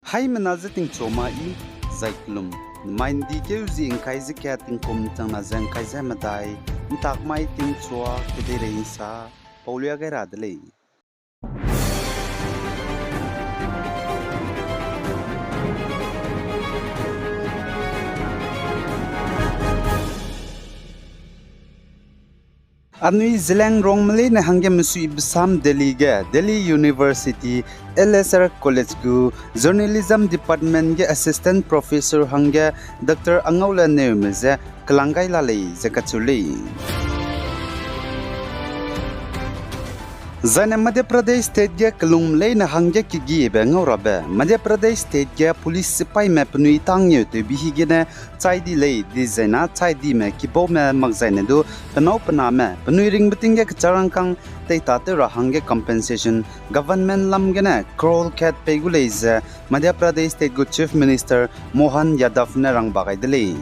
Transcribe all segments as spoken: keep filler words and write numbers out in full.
Haimena ze tingchua ma i, zai kelum. Nemai ’ndi keu zi ’ngkai ze kat tingkum changna ze ’ngkai ze medai, ’ntak mai tingchua kedeirei ’nsa, paulia gai ra de lei. Anui Zeliangrongme leine hangge mesuibe sam Delhi ge, Delhi University, L S R College gu Journalism Department ge Assistant Professor hangge Doctor Angaula Neume je kelang gai la lei ze kacheu lei. Zaine Madhya Pradesh State ge kelung leine hangge kegiebe ngau rabe, Madhya Pradesh State ge police sipaime penui tangngeu tewbe hi gene chai di lei, dizaina chai dime kibaume makzaine du penâu pename penui ringbe ting ge kecharangkang teitatew ra hangge compensation government lam gene crore kat pei gu lei ze Madhya Pradesh State gu Chief Minister Mohan Yadav ne rangba gai de lei.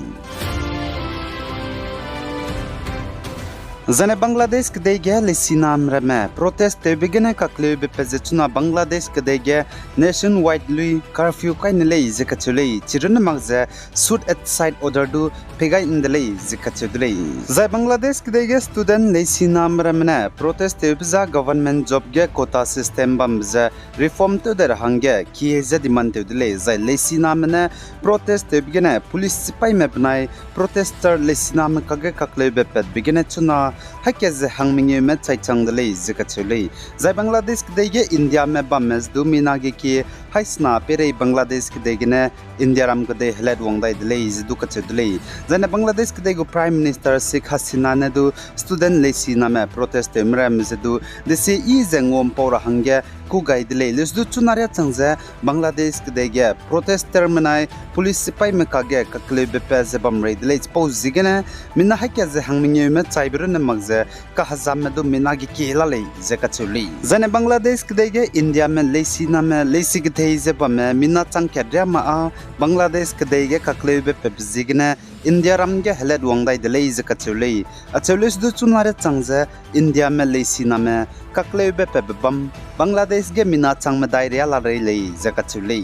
Zaine Bangladesh kedei ge leisiname ramme protest tewbe gene kakleube pat ze chuna Bangladesh kedei ge nationwide lui curfew kai ne lei ze kacheu lei, chirunne mak ze shoot at sight order du pei gai ’nde lei ze kacheu de lei. Zai Bangladesh kedei ge student leisiname ramme ne protest tewbe za government job ge quota system bambe ze reform tew dai ra hangge kie ze demand tew de lei, zai leisiname ne protest tewbe gene police sipaime benai protester leisiname kage kakleube patbe gene chuna haika ze hangmengeume chai chang de lei ze kacheu lei. Zai Bangladesh kedei ge Indiame bamme ze du mina ge kie haisena peirei Bangladesh kedei gene Indiaram kedei helatwang dai de lei ze du kacheu de lei. Zaine Bangladesh kedei gu Prime Minister Sheikh Hasina ne du student leisiname protest tewme ramme ze du desie i ze nguampau ra hangge kû gai de lei. Leuse du chuna riâ chang ze Bangladesh kedei ge protester menai police sipaime kage kakleube pat ze bam rei de lei. Chipau ziegene mina haika ze hangmengeume chaibe runne mak ze kahezamme du mina ge kie la lei ze kacheu lei. Zaine Bangladesh kedei ge Indiame leisiname leisi kethei ze bamme mina chang kat riâ ma â Bangladesh kedei ge kakleube patbe ziegene Indiaram ge helatwang dai de lei ze kacheu lei. Acheu leuse du chuna riâ chang ze Indiame leisiname kakleube patbe bam Bangladesh ge mina chang medai riâ la rei lei ze kacheu lei.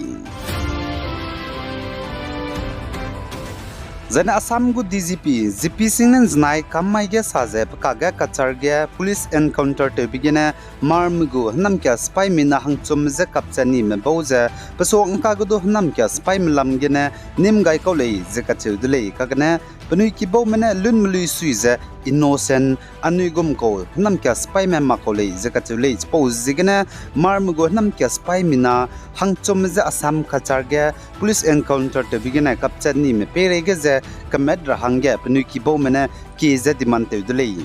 Zaine Assam gu D G P, G P Singh ne ’nzenai kam mai ge sa ze pe kage kachar ge police encounter tewbe gene Hmarme gu hênamkia sipai mina hangchumme je kapchat nime bau ze, pe suak ’ngka ge du hênamkia sipaime lam gene nîm gai kau lei ze kacheu de lei. Kagene penui kibaume ne lun melui sui ze innocent anui gum kau hênamkia sipaime mak kau lei ze kacheu lei. Chipau ziegene Hmarme gu hênamkia sipai mina hangchumme je Assam kachar ge police encounter tewbe gene kapchat nime peireige ze kemat ra hangge penui kibaume ne kie ze demand tew de lei.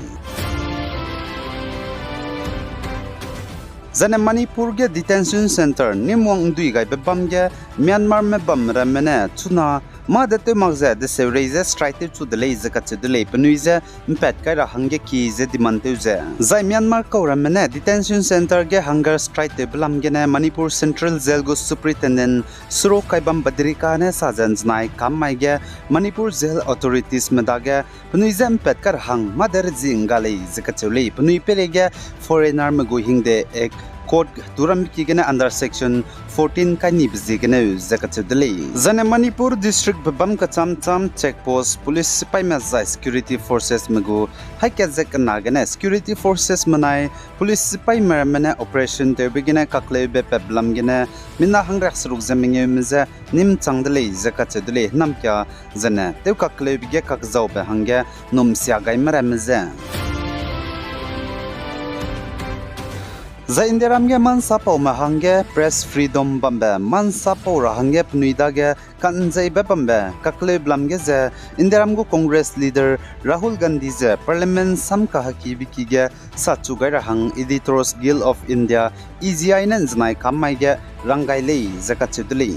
Zaine Manipur ge detention centre nîmwang ’ndui gaibe bam ge Myanmarme bam ramme ne chuna mâ de tew mak ze deseurei ze strike tewchu de lei ze kacheu de lei. Penui je ’mpat kai ra hangge kie ze demand tew ze, zai Myanmar kau ramme ne detention centre ge hunger strike tewbe lam gene Manipur Central Jail gu Superintendent Suro Kaibam Badrika ne sa ze ’nzenai kam mai ge Manipur Jail authoritiesme dage penui je ’mpat kai ra hang mâ de rezie ’ngga lei ze kacheu lei. Penui peireige foreignerme gu hingde Act, Code turambe ki gene under section fourteen kai nibe ziegeneu ze kacheu de lei. Zaine Manipur districtbe bam kecham cham check post police sipaime zai security forcesme gu haî kat ze kena gene security forcesme nai police sipaime ramme ne operation tewbe gene kakleube patbe lam gene mina hangriak seruk ze mengeume je nîm chang de lei ze kacheu de lei. Hênamkia zene tew kakleube ge kakzaube hangge numsia gaime ramme ze Zai Indiaram ge mansapaume hangge press freedom bambe mansapau ra hangge penui dage ka'nzeibe bambe kakleube lam ge ze Indiaram gu Congress leader Rahul Gandhi ze Parliament sam kahakibe ki ge sachu gai ra hang Editors Guild of India, E G I ne ’nzenai kam mai ge rang gai lei ze kacheu de lei.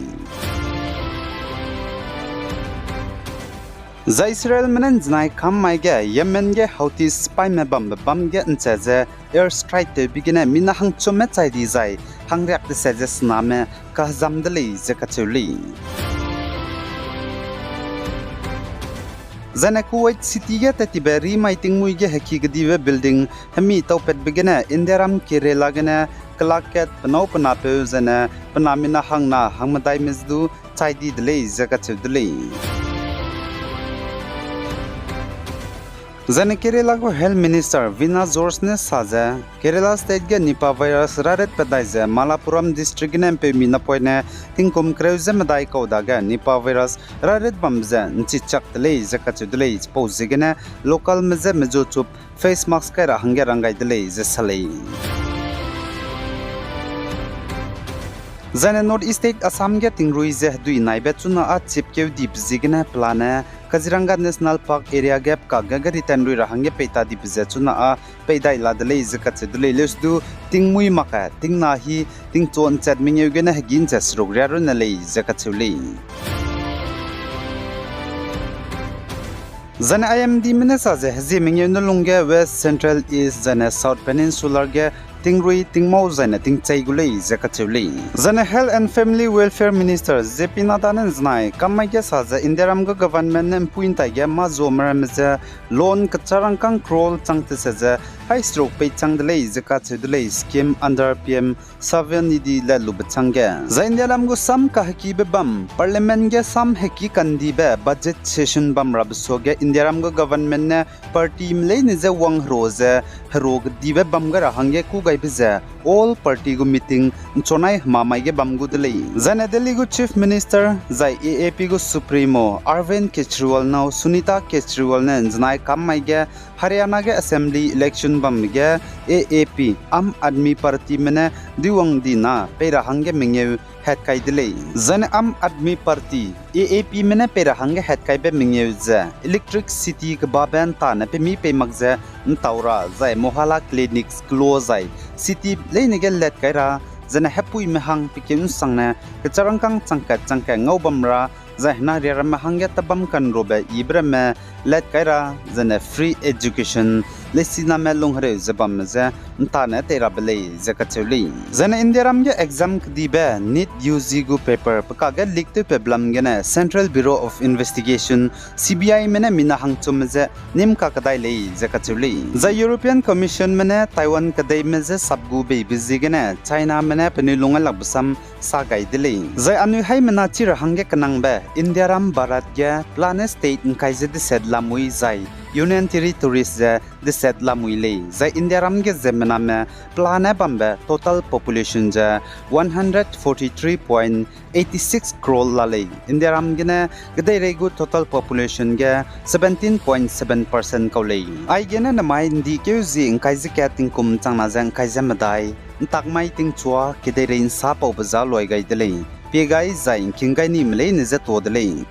Zai Israelme ne ’nzenai kam mai ge Yemen ge Houthi sipaime bambe bam ge ’nche ze air strike tewbe gene mina hangchumme chai di zai hangriak deset ze sename kahezam de lei ze kacheu lei. Zaine Kuwait City ge tat tibe rimai tingmuî ge heki kedibe building hemi taupatbe gene Indiaram Kerala gene kelak kat penâu penapeu zaine pe na mina hangna hangmedaime ze du chai di de lei ze kacheu de lei. Zaine Kerala gu Health Minister Veena George ne sa ze, Kerala State ge Nipah virus raritpat dai ze Malappuram District gene mpeumi napoine tingkum kereu ze medai kau dage Nipah virus rarit bambe ze nchichak de lei ze kacheu de lei, chipau ziegene localme je meju chup face mask kai ra hangge rang gai de lei ze sa lei. Zaine North East State Assam ge tingrui ze hedui naibe chuna â chipkeu dibe ziegene pelane Kaziranga National Park area ge pe kakge gari tanrui ra hangge peita dibe ze chuna â peidai la de lei ze kacheu de lei. Leuse du tingmuî makge tingna hi tingchu nchat mengeu gene hegî nze seruk ria runne lei ze kacheu lei. Zaine I M Dme ne sa ze hezie mengeu ne lungge West, Central, East zaine South Peninsular ge tingrui, tingmau zaine tingchei gu lei ze kacheu lei. Zaine Health and Family Welfare Minister J P Nadda ne nzenai kam mai ge sa ze Indiaram gu government ne mpui ntai ge mâ zuame ramme ze loan kecharangkâng crore chang tese ze hai seruk peichang de lei ze kacheu de lei, scheme under P M Swaanidhi le lube changge. Zai Indiaram gu sam kahekibe bam, Parliament ge sam heki kandibe budget session bam rabe suage Indiaram gu government ne partyme leine je wang hero ze hero kedibe bam gai ra hangge kû gaibe ze all party gu meeting nchunai hemamai ge bam gu de lei. Zaine Delhi gu Chief Minister zai A A P gu Supremo Arvind Kejriwal nâu Sunita Kejriwal ne nzenai kam mai ge Haryana ge Assembly election bambe ge A A P, Aam Aadmi Partyme ne duiwang dina pei ra hangge mengeu hatkai de lei. Zaine Aam Aadmi Party, A A Pme ne pei ra hangge hatkaibe mengeu ze electricity kebabe ntane pemi pei mak ze ntau ra zai mohalla clinics kelo zai city leine ge lat kai ra, zaine hepuime hang pekeu nsangne kecharangkâng changkat changkat ngau bam ra, zai hena riaramme hangge tabam kanrube yibe ramme lat kai ra, zaine free education, leisiname lunghereu ze bamme je ntane tei rabe lei ze kacheu lei. Zaine Indiaram ge exam kedibe NEET U G gu paper pe kakge leak tewpatbe lam gene Central Bureau of Investigation, C B Ime ne mina hangchumme je nîm kakedai lei ze kacheu lei. Zai European Commissionme ne Taiwan kedeime je sap gu beibe ziegene Chiname ne penui lung gai lakbe sam sa gai de lei. Zai anui haimena chi ra hangge kenangbe Indiaram Bharat ge pelane state ngkai ze deset lamui zai Union Territories ze deset lamui lei. Zai Indiaram ge ziemmename pelane bambe total population ze one hundred forty-three point eighty-six crore la lei. Indiaram gene kedeirei gu total population ge seventeen point seven percent kau lei. Aigene nemai ndikeu zi ngkai ze kat tingkum changna ze ngkai ze medai, ntak mai tingchua kedeirei nsa paube za loi gai de lei. Pie gai zai ngking gai nime leine je tuâ de lei.